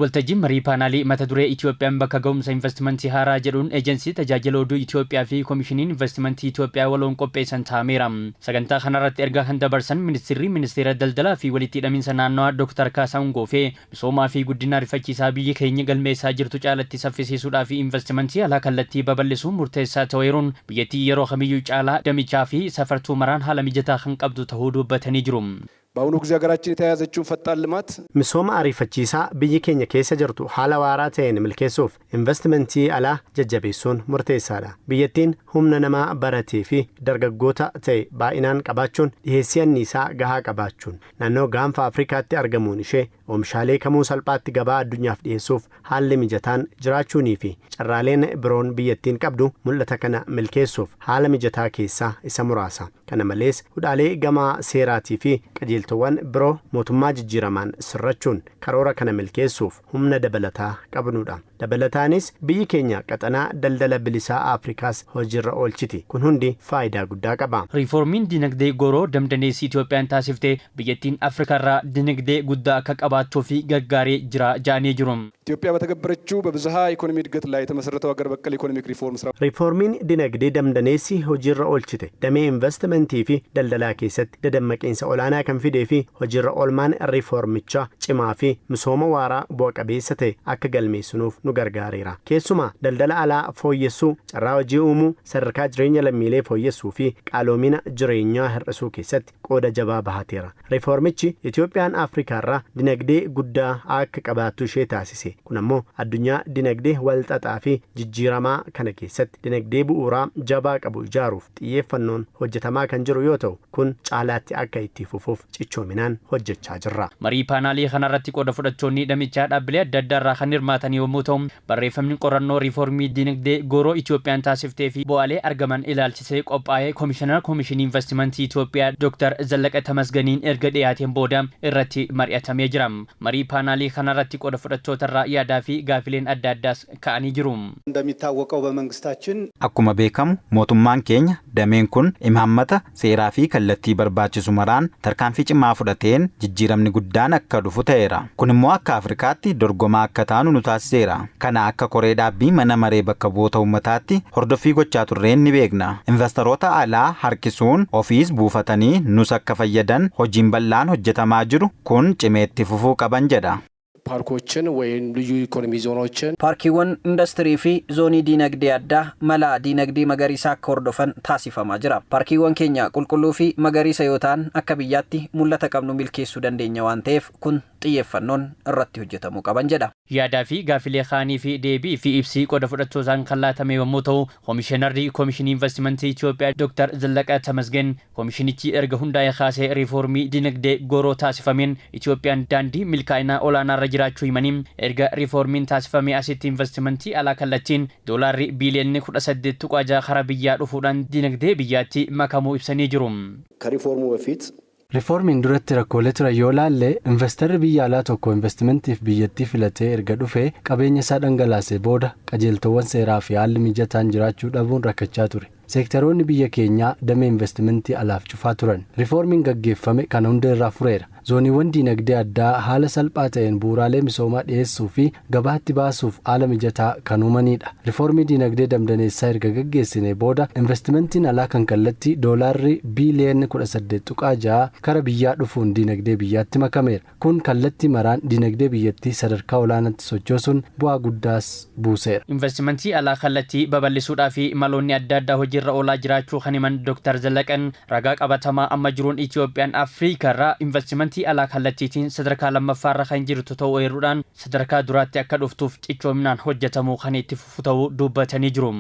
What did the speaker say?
Waltajjiin marii paanaalii mata duree Itoophiyaan bakka ga'umsa investimentii haaraa jedhuun Ejensii Tajaajila Oduu Itoophiyaa fi Komishiniin Investimentii Itoophiyaa waloon qopheessan taa'ameera. Sagantaa kanarratti ergaa kan dabarsan Ministirri Ministeera Daldalaa fi Walitti Hidhamiinsa Naannawaa Dr. Kaasaahun Goofee, misoomaa fi guddina ariifachiisaa biyyi keenya galmeessaa jirtu caalatti saffisiisuudhaa fi investimentii alaa kallattii babal'isuun murteessaa ta'uu eeruun, biyyattii yeroo kamiyyuu caalaa damichaa fi safartuu maraan haala mijataa kan qabdu ta'uu dubbatanii jiru. በአሁኑ ጊዜ ሀገራችን የተያያዘችውን ፈጣን ልማት Misooma ariifachiisaa biyyi keenya keessa jirtu haala waaraa ta'een milkeessuuf investimentii alaa jajjabeessuun murteessaadha. Biyyattiin humna namaa baratee fi dargaggoota ta'e baay'inaan qabaachuun, dhiheessii anniisaa gahaa qabaachuun, naannoo Gaanfa Afrikaatti argamuun ishee oomishaalee kamuu salphaatti gabaa addunyaaf dhiheessuuf haalli mijataan jiraachuunii fi carraaleen biroon biyyattiin qabdu mul'ata kana milkeessuuf haala mijataa keessaa isa muraasa. Kana malees, hudhaalee gama seeraatii fi qajeeltowwan biroo mootummaa jijjiiramaan sirrachuun karoora kana milkeessuuf humna dabalataa qabnudha. Dabalataanis, biyyi keenya qaxanaa daldala bilisaa Afrikaas hojiirra oolchiti. Kun hundi faayidaa guddaa qaba. Riiformiin dinagdee gooroo damdaneessi Itoophiyaan taasifte biyyattiin Afrikaarraa dinagdee guddaa akka qabaattuu fi gargaaree jira jedhanii jiru. ኢትዮጵያ በተገበረችው በብዝሃ ኢኮኖሚ እድገት ላይ የተመሰረተው ሀገር በቀል ኢኮኖሚክ ሪፎርም ስራ Riiformiin dinagdee damdaneessi hojiirra oolchite damee investimentii fi daldalaa keessatti dadammaqiinsa olaanaa kan fidee fi hojiirra oolmaan riiformichaa cimaa fi misooma waaraa bu'a qabeessa ta'e akka galmeessinuuf nu gargaareera. Keessumaa daldala alaa fooyyessuu, carraa hojii uumuu, sadarkaa jireenya lammiilee fooyyessuu fi qaaloomina jireenyaa hir'isuu keessatti qooda jabaa bahateera. Riiformichi Itoophiyaan Afrikaarraa dinagdee guddaa akka qabaattu ishee taasise. Kun ammoo addunyaa dinagdee walxaxaa fi jijjiiramaa kana keessatti dinagdee bu'uuraa jabaa qabu ijaaruuf xiyyeeffannoon hojjetamaa kan jiru yoo ta'u, kun caalaatti akka itti fufuuf cichoominaan hojjechaa jirra. Marii paanaalii kanarratti qooda fudhattoonni damichaa dhaabbilee adda addaa irraa kan hirmaatan yommuu ta'u, barreeffamni qorannoo riiformii dinagdee gooroo Itoophiyaan taasiftee fi bu'aalee argaman ilaalchisee qophaa'ee Komishinara Komishinii Investimentii Itoophiyaa Dr. Zallaqa Tamasganiin erga dhiyaateen booda irratti mari'atamee jira. Marii paanaalii kanarratti qooda fudhattoota irraa yaadaa fi gaafileen adda addaas ka'anii jiru. እንደሚታወቀው በመንግስታችን Akkuma beekamu, mootummaan keenya dameen kun imaammata seeraa fi kallattii barbaachisu maraan tarkaanfii cimaa fudhateen jijjiiramni guddaan akka dhufu ta'eera. Kun immoo akka Afrikaatti dorgomaa akka taanu nu taasiseera. Kana akka koree dhaabbii mana maree bakka bu'oota uummataatti hordoffii gochaa turreen ni beekna. Investoroota alaa harkisuun ofiis buufatanii nus akka fayyadan hojiin bal'aan hojjetamaa jiru kun cimeetti fufuu qaban jedha. ፓርኮችን ወይም ልዩ ኢኮኖሚ ዞኖችን Paarkiiwwan industirii fi zoonii diinagdee addaa mala diinagdee magariisaa akka hordofan taasifamaa jira. Paarkiiwwan keenya qulqulluu fi magariisa yoo ta'an, akka biyyaatti mul'ata qabnu milkeessuu dandeenya waan ta'eef, kun xiyyeeffannoon irratti hojjetamuu qaban jedha. Yaadaa fi gaafilee kaanii fi deebii fi ibsii qooda fudhattootaan kan laatame yommuu ta'u, Komishinarri Komishinii Investimentii Itoophiyaa Dr. Zallaqa Tamasgen komishinichi erga hundaa'ee kaasee riiformii dinagdee gooroo taasifameen Itoophiyaan daandii milkaa'inaa olaanaarra jiraachuu himanii, erga riiformiin taasifamee asitti investimentii alaa kallattiin doolaarri biiliyoonni 18.6 karaa biyyaa dhufuudhaan dinagdee biyyaatti makamuu ibsanii jiru. ከሪፎርሙ በፊት Riiformiin duratti rakkoolee turan yoo laalle, investarri biyya alaa tokko investimentiif biyyattii filatee erga dhufee qabeenya isaa dhangalaasee booda qajeeltowwan seeraa fi haalli mijataan jiraachuu dhabuun rakkachaa ture. Seektaroonni biyya keenyaa damee investimentii alaaf cufaa turan. Riiformiin gaggeeffame kana hunda irraa fureera. Zooniiwwan diinagdee addaa haala salphaa ta'een bu'uuraalee misoomaa dhiyeessuu fi gabaatti baasuuf haala mijataa kan uumanidha. Riiformii diinagdee damdaneessaa erga gaggeessine booda investimentiin alaa kan kallattii doolaarri biiliyoonni 18.6 kara biyyaa dhufuun diinagdee biyyaatti makameera. Kun kallattii maraan diinagdee biyyattii sadarkaa olaanaatti sochoosuun bu'aa guddaas buuseera. Investimentii alaa kallattii babal'isuudhaa fi maloonni adda addaa hojiirra oolaa jiraachuu kan himan Dr. Zallaqan, ragaa qabatamaa amma jiruun Itoophiyaan Afriikaarraa investimentii alaa kallattiitiin sadarkaa lammaffaarra kan jirtu ta'uu eeruudhaan, sadarkaa duraatti akka dhuftuuf cichoominaan hojjetamuu kan itti fufu ta'uu dubbatanii jiru.